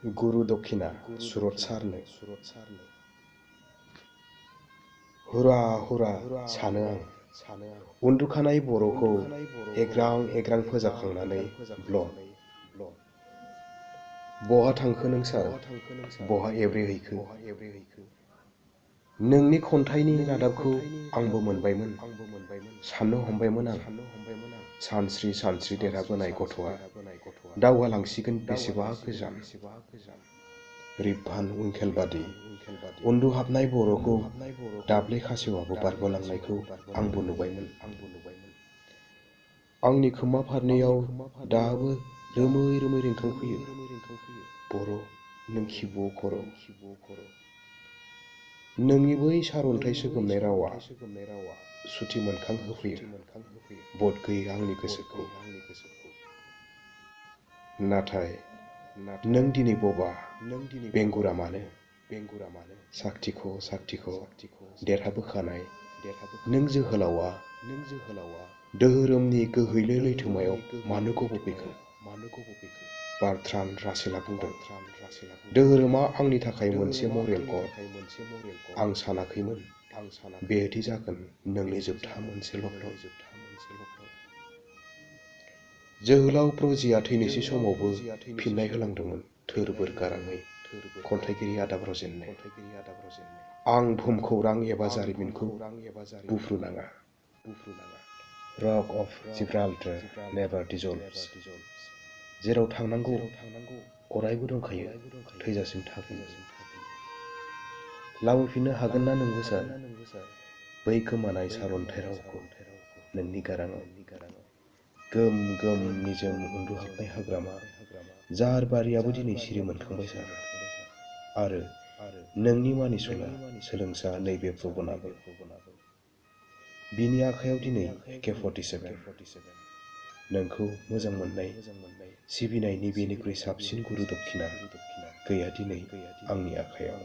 गुरु दक्षिणा सुरथ सारनो हुरा हुरा सानो आं उन्दुखानाय बर'खौ एग्रां एग्रां फोजाखांनानै ब्ल' बहा थांखो नों सार बहा एब्रेहैखो नोंनि खन्थाइनि रादाबखौ आंबो मोनबायमोन साननो हमबायमोन आं सानस्रि सानस्रि देरहाबोनाय गथ'आ दावगालांसिगोन बेसेबा गोजान रिपान उइंकेल बादि उन्दुहाबनाय बर'खौ दाब्ले खासेवाबो बारग'लांनायखौ आंबो नुबायमोन आंनि खोमा फारनैयाव दाबो रोमै रोमै रिंखांफैयो बर' नों खिबुआव खर' नोंनि बै सारअन्थाइ सोगोमनाय रावा सुथि मोनखां होफैयो बद गैयै आंनि गोसोखौ नाथाय नों दिनै बबा बेंगुरा मानो साख्तिख' साख्तिख' देरहाबोखानाय नों जोहोलावा दोहोरोमनि गोहैलो लैथोमायाव मानो गब'फैखो बारट्रान रासेला बुंदों दोहोरोमा आंनि थाखाय मोनसे मरेल कड आं सानाखैमोन बेदि जागोन नोंनि जोबथा मोनसे लकडाउन जोहोलाव प्रजिया थैनोसै समावबो फिननाय होलांदोंमोन थोर बोर गाराङै खन्थाइगिरि आदा ब्रजेननो आं भुमखौरां एबा जारिमिनखौ बुफ्रुनाङा रक अफ जिब्राल्टार नेभार डिजल्भ्स जेराव थांनांगौ अरायबो दंखायो थैजासिम थागोन लाबोफिननो हागोन ना नोंबो सार बै गोमानाय सारअन्थाइ रावखौ नोंनि गाराङाव गोम गोम निजोम उन्दुहाबनाय हाग्रामा जार बारियाबो दिनै सिरि मोनखांबाय सार आरो नोंनि मानिसुला सोलोंसा नैबे प्रबनाबो बिनि आखायाव दिनै AK-47 नोंखौ मोजां मोननाय सिबिनायनि बेनिख्रुइ साबसिन गुरु दक्षिणा गैया दिनै आंनि आखायाव